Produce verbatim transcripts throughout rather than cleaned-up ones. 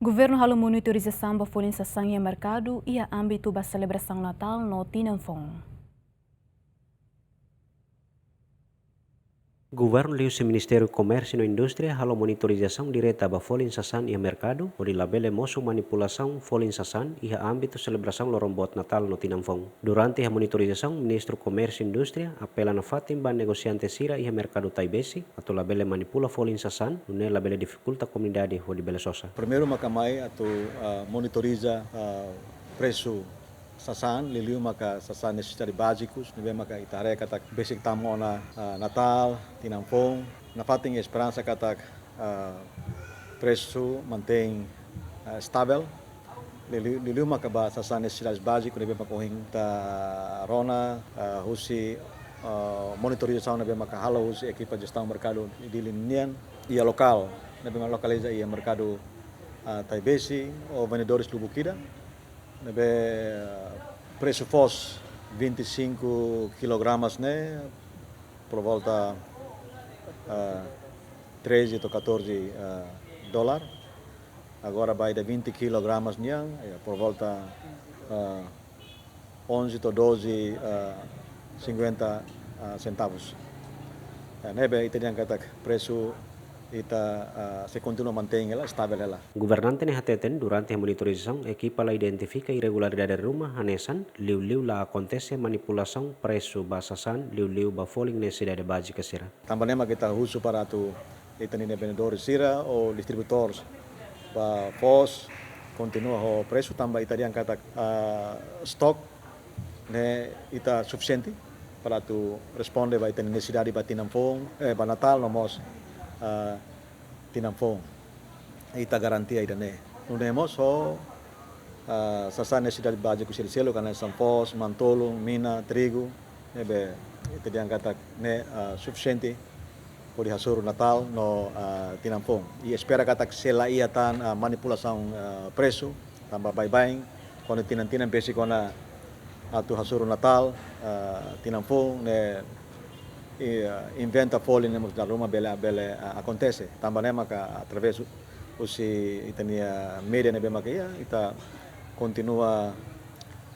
Governu halo monitorizasaun ba folin sasán iha merkadu iha ámbitu ba selebrasaun Natál no Tinan Foun. Governu liuhusi Ministériu Komérsiu no Indústria halo monitorizasaun direta ba folin sasán iha merkadu, hodi labele mosu manipulasaun folin sasán iha ámbitu selebrasaun loron boot Natál no Tinan Foun. Durante iha monitorizasaun, Ministru Komérsiu Indústria apela nafatin ba negosiante sira iha merkadu Taibesi atu labele manipula folin sasán, nune'e labele difikulta komunidade hodi bele sosa. Primeiru maka mai atu, ah, monitoriza, ah, presu sasán, liuliu maka sasán nesesidade bázikus, ne'ebé maka ita haree katak besik tama ona, ah, Natál, Tinan Foun, nafatin esperansa katak, ah, presu mantein, ah, stabil. Liuliu, liuliu maka ba sasán nesesidade bázikus ne'ebé maka ohin ita rona, ah, husi, ah, monitorizasaun ne'ebé maka halo husi ekipa jestaun merkadu Dili nian, iha lokál ne'ebé maka lokaliza iha merkadu, ah, Taibesi, ou vendedores lubuk ida, ne'ebé, ah, presu foos vinte e cinco kilogramas ne'e, por volta, ah, treze to'o catorze, ah, dólar. Agora ba ida vinte kilogramas nian, ya, por volta, ah, onze to'o doze, ah, cinquenta, ah, centavos. Ya, ne'ebé ita dehan katak presu ita, ah, sei kontinua mantein hela, stabil hela. Governante ne'e hateten, durante monitorizasaun, ekipa la identifika irregularidade ruma hanesan, liuliu la akontese manipulasaun presu ba sasán, liuliu ba folin nesesidade bázika sira. Tanba ne'e mak ita husu para atu ita-nia vendedores sira ou distribuidores ba foos kontinua ho presu, tanba ita dehan katak, ah, stok ne'e ita sufisiente para atu responde ba ita-nia nesesidade ba Tinan Foun, eh, ba Natál no mós, ah, Tinan Foun. Ita garantia ida-ne'e. Nune'e mós ho, ah, sasán nesesidade báziku sira seluk, hanesan foos, manu-tolun, mina, trigu, ne'ebé ita dehan katak ne'e, ah, sufisiente hodi hasoru Natál no, ah, Tinan Foun. I espera katak sei la iha tan, ah, manipulasaun, ah, presu, tanba baibain, kuandu tinan-tinan besik ona atu hasoru Natál, ah, Tinan Foun, ne'e, i, ah, inventa folin ne'e mós dala ruma bele, bele, ah, akontese. Tanba ne'e maka através husi ita-nia média ne'ebé maka iha, ita kontinua,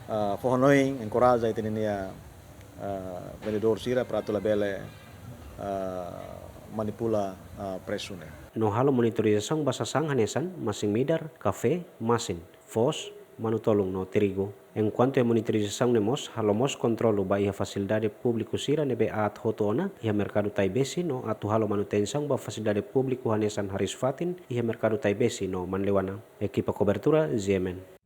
ah, fó hanoin, enkoraja ita-nia, ah, vendedór sira para atu labele, ah, manipula, ah, presu ne'e. No halo monitorizasaun ba sasán hanesan, masin-midar, kafé, masin, foos, manu-tolun no trigu. Enkuantu iha monitorizasaun ne'e mós, halo mós kontrolu ba iha fasilidade públiku sira ne'ebé aat hotu ona iha merkadu Taibesi no atu halo manutensaun ba fasilidade públiku hanesan hariis-fatin iha merkadu Taibesi no Manleuana. Ekipa kobertura, G M N.